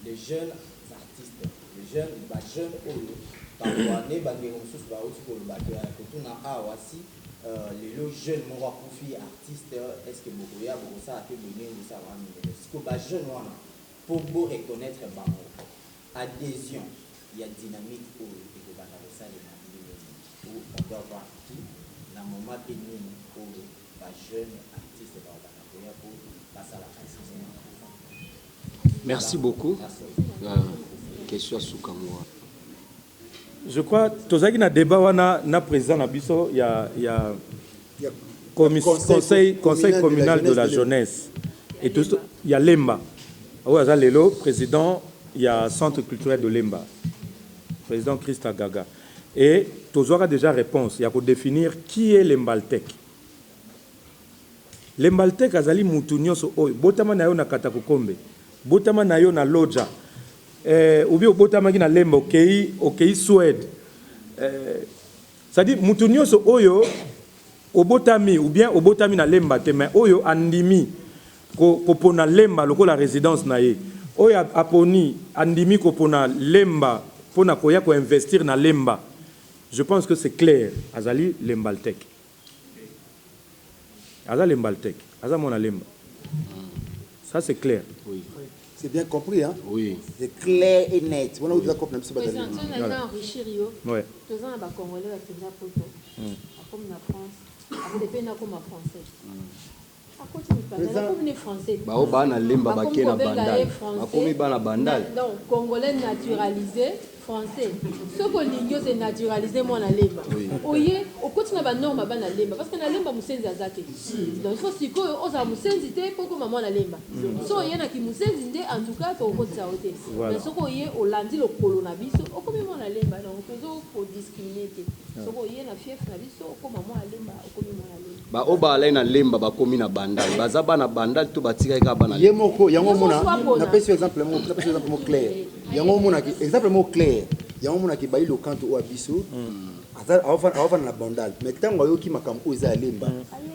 M: les jeunes artistes, les jeunes, ba jeunes oyo parfois nde ba ndeko mosusu bawuti koloba ke kotuna awa si lelo jeune moko akufi artiste est ce que bokoya bokosala pe boye ndenge bosala wana mindele sikoyo ba jeunes wana po bo reconnaitre bango adhesion ya dynamique oyo ekobanda kosalema ndenge nini ou on doit voir qui na moment pe nini oyo ba jeunes artistes bakobanda koya po basala adhesion.
C: Merci beaucoup question ya suka ngo wana.
D: Je crois tozalaki na debat wana na president na biso ya ya conseil conseil communal de la jeunesse et tout ya Lemba oyo aza lelo president ya centre culturel de Lemba president Christa Gaga et tozwaka déjà réponse ya ko définir qui est Lembaltec. Lembaltec azali mutu nionso oyo botama nayo na Katakukombe, botama nayo na Lodja eh, ou bien obotamaki na Lemba okeyi okeyi Suède eh, c'est à dire mutu nionso oyo obotami ou bien obotami na Lemba te mais oyo andimi ko kopona Lemba lokola residence na ye, oyo aponi andimi kopona Lemba pona koya ko investir na Lemba, je pense que c'est clair azali Lembaltec. Aza lembaltec aza mwana lemba ça c'est clair.
C: Oui.
E: C'est bien compris, hein?
C: Oui.
E: C'est clair et net. Voilà où tu as compris,
I: Président, tu as enrichir yo.
D: Ouais.
I: Toza na ba Congolais bakenda poto. Akomi na France. Asepe na koma français. Akoti mipanda, akomi ne français.
C: Bao bana Lemba
I: Bakomi
C: bake na
I: kobenga
C: Bandal.
I: ye français.
C: Bakomi bana Bandal.
I: Donc Congolais naturalisé français. Soki olingi ose naturalisé mwana Lemba. Oye okoti na ba norme bana Lemba parce que na Lemba musenzi aza te. Donc il faut sikoyo ozala musenzi te po okoma mwana Lemba. So oye na kimusenzi nde en tout cas tokokotisa yo te.
D: Voilà.
I: Mais soki oye olandi lokolo na biso okomi mwana Lemba, donc tozo kodiscrimine te. Soki oye na fief na biso okoma mwana Lemba, okomi mwana Lemba.
C: Ba oyo baalai na Lemba bakomi na Bandal, baza bana Bandal to batikaki kaka bana
E: Ye moko, yango
I: Ye
E: mona,
I: moko apona.
E: napesi yo exemple moko, napesi yo exemple moko clair. Yango omonaki, exemple moko clair. Yango omonaki bayi lokanto oyo ya biso, aza aofanda na Bandal. Mais ntango ayoki makambo oyo eza ya Lemba,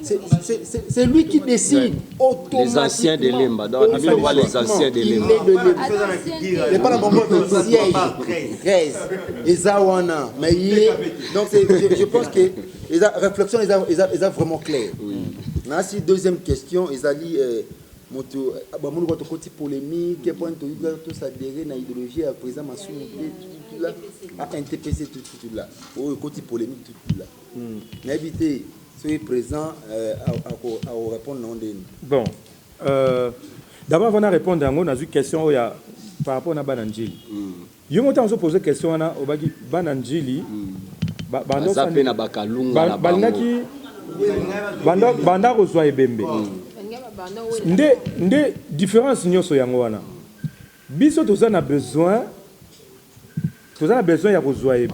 E: c'est lui qui décide automatiquement.
C: Les anciens de Lemba. Donc, on voit les anciens de
E: Il
C: Lemba.
E: est de Lemba.
I: Aza
E: C'est pas la bonbon siège 13 eza wana mais ye donc je pense que eza réflexion eza vraiment claire. Nasi deuxième question ezali moto bamoni kwa tokoti polémique point toyuka tosadere na idéologie ya président Masumu te, tout, tout là a NTPC, tout, tout, tout là oyo ekoti polémique, tout, tout là nayebi te soki président akorépondre nango ndeni.
D: Bon, d'abord avant na répondre yango, nazwi question oyo ya par rapport na bana Njili. Yo moto azo poser question wana, obaki bana Njili
C: Baza mpe na bakalunga na bango.
D: Balingaki banda kozwa ebembe nde différence nyonso yango wana. Biso toza na besoin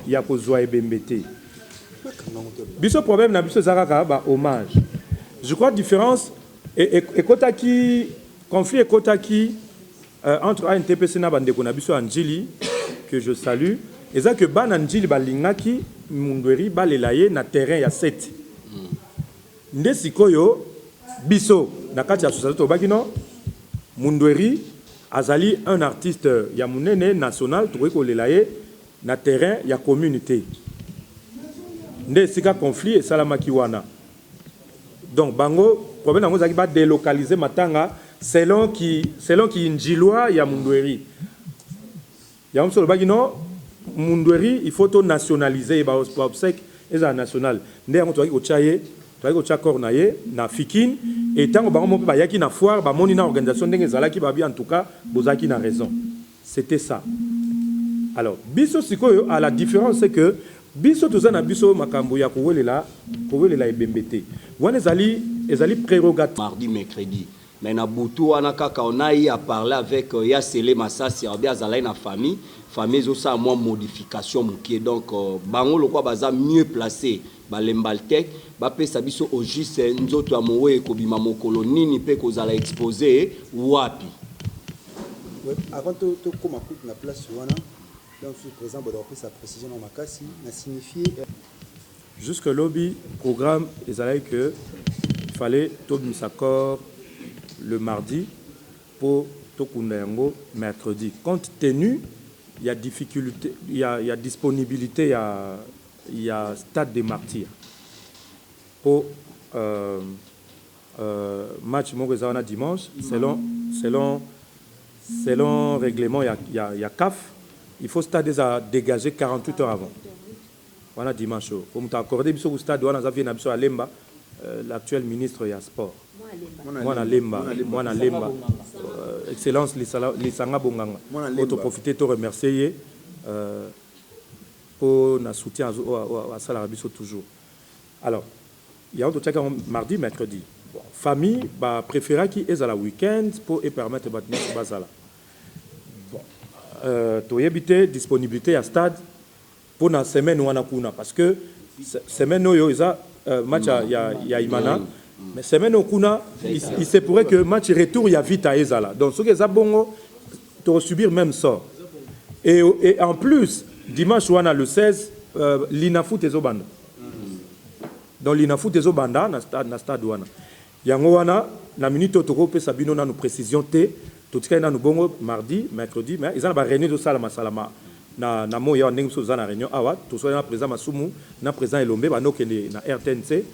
D: ya kozwa ebembe te. Biso problème na biso eza kaka ba hommage. Je crois différence ekotaki, conflit ekotaki entre ANTPC na bandeko na biso ya Njili que je salue, eza que bana Njili balingaki Mundweri balela ye na terrain ya 7. Nde sikoyo biso na kati ya société tobaki non, Mundweri azali un artiste ya monene national, tokoki kolela ye na terrain ya commune te. Nde esika conflit esalamaki wana. Donc bango problème yango ezalaki badélocaliser matanga selon ki njilwa ya Mundweri. Yango biso olobaki non, Mundweri il faut to nationaliser ye, baobsèques ezala national. Nde yango tozalaki kotya ye, tozalaki kotya corps na ye na Fikine. E ntango bango moko mpe bayaki na foire, bamoni na organisation ndenge ezalaki, babi en tout cas bozalaki na raison, c'était ça. Alors biso sikoyo, à la différence, c'est que biso toza na biso makambo ya kowelela ebembe te. Wana ezali prérogative.
C: Mardi, mercredi, mais na butu wana kaka on a eu à parler avec Yasele Masasi abi azalaki na famille. Famille ezosala mwa modification moke, donc bango lokwa baza mieux placé, balemba te bapesa biso au juste nzoto ya mowe ekobima mokolo nini mpe kozala exposé wapi.
E: Ouais, avant tokóma kutu na place wana, donc ce président boda kopesa précision na makasi na signifie
D: Jusque lobi, programme ezalaki que il fallait tobimisa corps le mardi mpo tokunda yango mercredi, compte tenu ya difficulté ya disponibilité ya stade des Martyrs mpo match moko eza wana dimanche. Selon règlement ya CAF, il faut stade eza dégagé 48 heures avant. Wana dimanche oyo po moto accordé biso ku stade wana aza vie na biso ya Lemba, l'actuel ministre ya sport, mwana Lemba, mwana Lemba, excellence Lisanga Bonganga, oyo toprofite to remercier ye mpo na soutien oyo asalaka biso toujours. Alors yango totiaki yango mardi, mercredi. Bon, famille bapréféraki ezala week-end mpo epermettre bato nyonso bazala. Bon, toyebi te disponibilité ya stade mpo na semaine wana kuna, parce que semaine oyo eza match ya Imana, mais semaine oyo kuna il se pourrait que match retour ya Vita ezala. Donc soki eza bongo, tokosubir même sort. Et en plus dimanche wana le 16, Linafoot ezobanda. Donc Linafoot ezobanda na stade wana. Yango wana na minute oyo tokopesa bino nanu précision te. Totikali nanu bongo mardi, mercredi, mais eza na baréunion ezosalama salama na moi awa. Ndenge biso toza na réunion awa, tosali na président Masumu na président Elombe, banda okende na RTNC.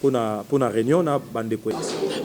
D: Pona pona reunion na ba ndeko.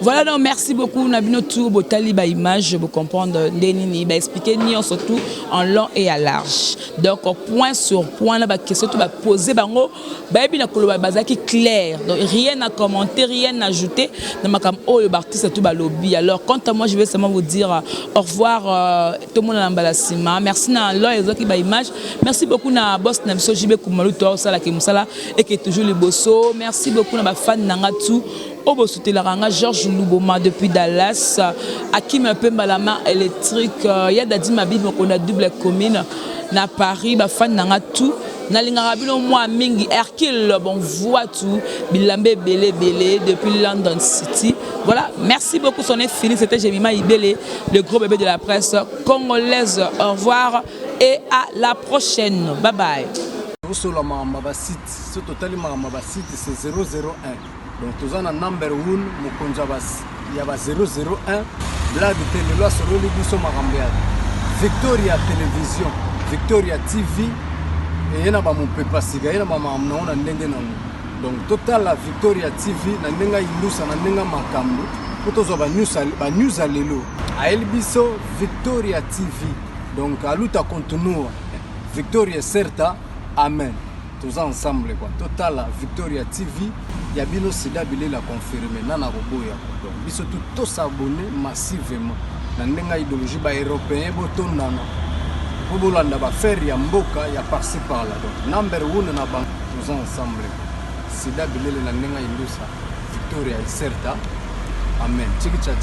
B: Voilà donc merci beaucoup na bino tout botali ba image bo comprendre nde nini ba expliquer nionso tout en long et à large donc point sur point na ba question tout ba poser bango bayebi na koloba bazalaki clair donc rien à commenter rien à ajouter na makambo oyo ba artistes tout balobi. Alors quant à moi, je vais seulement vous dire au revoir euh, tomonana mbala nsima. Merci na loi ezwaki ba image. Merci beaucoup na boss na biso JB Kumalu to osalaki mosala eke toujours liboso. Merci beaucoup na ba fan na nga tout oyo bosutelaka nga, Georges Luboma depuis Dallas, Akim Pemba la main électrique, ya Dadi Mabi mokonda double commune na Paris, ba fan na nga tout nalingaka bino mwa mingi. Hercule bon voix tout bilamba ebele ebele depuis London City. Voilà, merci beaucoup, c'en est fini. C'était Jemima Ibele, le gros bébé de la presse congolaise. Au revoir et à la prochaine, bye bye.
A: Tosolola makambo ya basite. Soki totali makambo ya basite, c'est 001. Donc toza na number 1, mokonzi ya ba 001. Blague te, lelo asololi biso makambo ya Victoria Television, Victoria TV eye na bamopepa sika, ye na bamakambo nango na ndenge nango. Donc totala Victoria TV na ndenge ya indusa, na ndenge ya makambo, mpo tozwa banews ya lelo. Ayeli biso Victoria TV, donc aluta continua Victoria certa, amen. Toza ensemble quoi. Totala Victoria TV ya bino sida bilela confirme nana koboya. Donc biso tout tosabonne massivement na ndenge ya idéologie ba européen botondana po bolanda ba faire ya mboka ya par-ci par-là. Donc number one na bango, toza ensemble quoi. Sida bilele na ndenge ya indusa Victoria Iserta, amen. Chiki chachi.